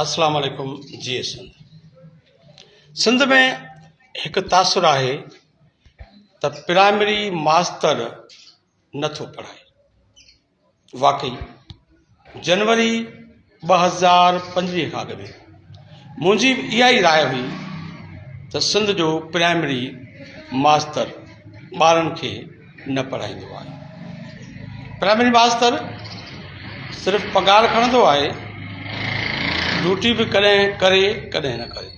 اسلام عليڪم جي سنڌ سنڌ ۾ هڪ تاثر آهي ته پرائمري ماستر نٿو پڙهائي واقعي جنوري 2025 کان اڳ ۾ منهنجي به اها ئي راء هئي ته سنڌ جو پرائمري ماستر ٻارن کي نه پڙهائيندو آهي. پرائمري ماستر صرف پگهار کڻندو آهي، ڊيوٽي به ڪڏهن ڪري ڪڏهن نه ڪري.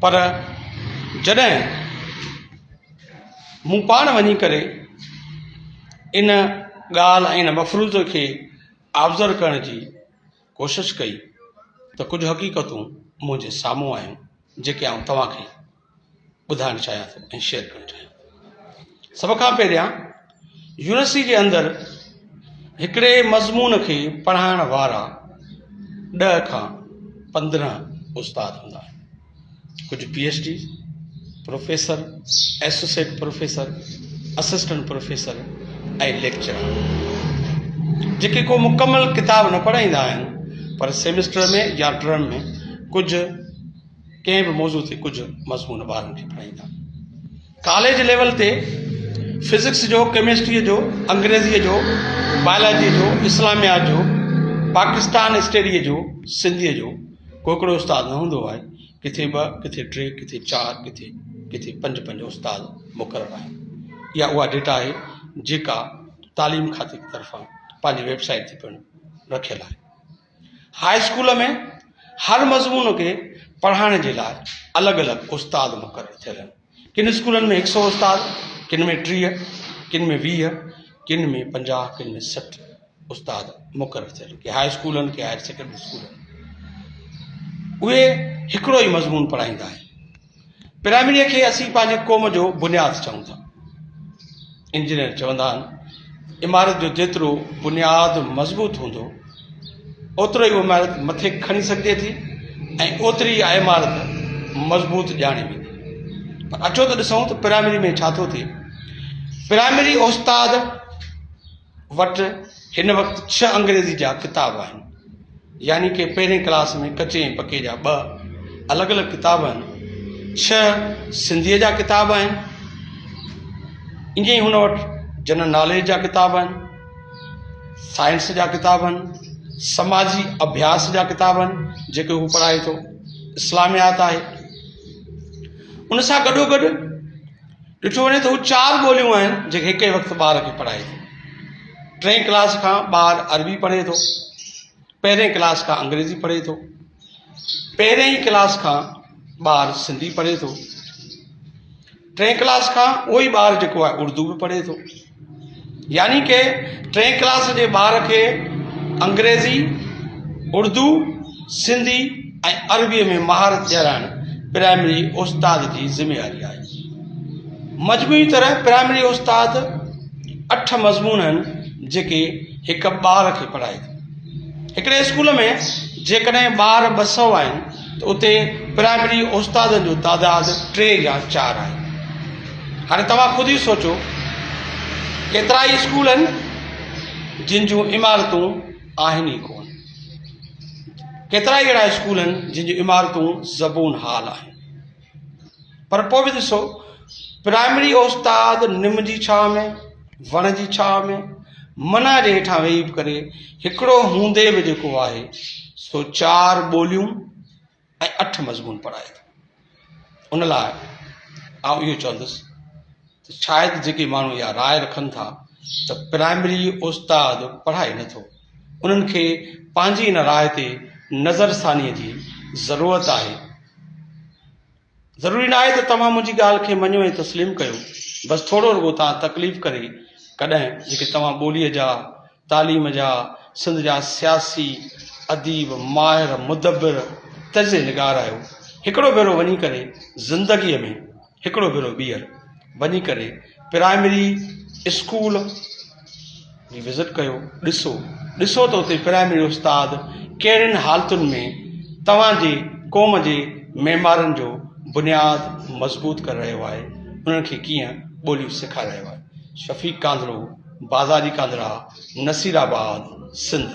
پر جڏهن مون پاڻ وڃي ڪري ان ڳالهه ۽ ان مفروضي کي آبزرو ڪرڻ جي ڪوشش ڪئي ته ڪجهه حقيقتون منهنجي سامهون آيون جيڪي آئون توهان کي ٻڌائڻ چاهيان ٿو ۽ شيئر ڪرڻ چاهيان ٿو. سڀ کان پهريان يونيورسٽي جي اندر هڪڙي مضمون کي پڙهائڻ وارا ڏهه کان 15 استاد هوندا آهن. ڪجهه P H D, professor, associate professor, assistant professor ۽ lecturer جيڪي ڪو مڪمل ڪتاب نه پڙهائيندا آهن پر سيمسٽر ۾ يا ٽرم ۾ ڪجهه ڪنهن به موضوع تي ڪجهه مضمون ٻارن کي پڙهائيندا. ڪاليج ليول تي فزڪس جو، ڪيمسٽريء جو، انگريزيء جو، بائلاجيء جو، اسلاميات جو، پاڪستان اسٽيڊيء جو، سنڌيء جو ڪو هڪڙو استاد نه هوندو آهي، ڪٿي ٻه، ڪٿي ٽي، ڪٿي چار، ڪٿي ڪٿي پنج پنج استاد مقرر آهن. اها اها ڊيٽا آهي جيڪا تعليم کاتي طرفان پنهنجي ويب سائيٽ تي پڻ رکيل آهي. هاء اسڪول ۾ هر مضمون کي پڙهائڻ جي لاء الڳ الڳ استاد مقرر ٿيل آهن. ڪن اسڪولن ۾ هڪ سئو استاد، ڪن ۾ 30، ڪن ۾ 20، ڪن ۾ 50، ڪن ۾ 60 استاد مقرر ٿيل آهن. ڪي هاء اسڪول آهن، ڪي هائر سيڪنڊري اسڪول آهن. اهي هڪڙو ئي مضمون پڙهائيندا آهن. پرائمريء کي اسين پنهنجي قوم جو بنياد چئون ٿا. انجنيئر چوندا آهن، عمارت جو جيترو بنياد مضبوط هوندو، اوترو ئي عمارت مٿي کڻي سگهجي ٿي ۽ اوتري ئي عمارت مضبوط ڄاڻي ويندي. پر اچو ته ڏسون ته پرائمري ۾ ڇا ٿو ٿئي. پرائمري استاد وٽ هن وقت ڇهه انگريزي جا ڪتاب آهن يعني ڪي پهرين ڪلاس ۾ ڪچي ۽ پڪي جا ٻه الڳ الڳ ڪتاب آهن، ڇهه سنڌيء جا ڪتاب آهن، ائين ئي هن وٽ جنرل ناليج جا ڪتاب آهن، سائنس جا ڪتاب آهن، سماجي اڀياس جا ڪتاب آهن جيڪي هو پڙهائي ٿو، اسلاميات آهي. ان سان گڏو گڏ ڏٺو وڃي ته هو چار ٻوليون آهن جيڪي هڪ ئي وقت ٻار کي پڙهائي ٿو. ٽئين ڪلاس کان ٻار عربي پڙهي ٿو، پهرين ڪلاس کان انگريزي پڙهي ٿو، پهرين ئي ڪلاس کان ٻار سنڌي پڙهي ٿو، ٽئين ڪلاس کان اهو ئي ٻار جيڪو آهي اردو به پڙهي ٿو. يعني ڪي ٽئين ڪلاس جي ٻار کي انگريزي، اردو، سنڌي ۽ عربيء ۾ مهارت ڏيارائڻ پرائمري استاد جي ذميواري آهي. مجموعي طرح پرائمري استاد اٺ مضمون آهن جيڪي هڪ ٻار کي پڙهائي ٿو. هڪڙي اسڪول ۾ جيڪڏهن ٻار 200 آهن ته اتي پرائمري استادن جو تعداد ٽي يا چار آهي. هاڻي توهان خود ئي سوچو ڪيترا ئي اسڪول آهن جن جون عمارتون آهن ئي ڪونه. ڪيترا ئي اهڙا اسڪول آهن جن جون عمارتون زبون حال آهن. پر پوء به ڏسو پرائمري استاد نم جي ڇانو ۾ وڻ جي ڇانو ۾ منع جي هيٺان ويهي به ڪري هڪڙو هوندي به جيڪو آهي سو چار ٻوليون ۽ اٺ مضمون پڙهائي ٿو. ان لاء آئون اهو چوندس ته شايد جيڪي ماڻهو اها راء رکن ٿا ته پرائمري استاد پڙهائي نٿو انهن کي پنهنجي ان راء تي نظرثاني جي ضرورت آهي. ضروري ناهي ته توهان منهنجي ڳالهه کي مڃو ۽ تسليم ڪيو، بس ٿورو رڳو توهان تڪليف ڪري ڪڏهن جيڪي توهان ٻوليء جا، تعليم جا، سنڌ جا سياسي، اديب، ماهر، مدبر، تجزئي نگار آهيو، هڪڙو ڀيرو وڃي ڪري زندگيء ۾ هڪڙو ڀيرو ٻيهر وڃي ڪري پرائمري اسڪول جي وزٽ ڪيو، ڏسو، ڏسو ته اتي پرائمري استاد ڪهڙين حالتن ۾ توهان جي قوم جي معمارن جو بنياد مضبوط ڪري رهيو آهي، انهن کي ڪيئن ٻوليون سيکاري رهيو آهي. شفيق ڪانڌڙو، بازاري ڪانڌڙا، نصير آباد، سنڌ.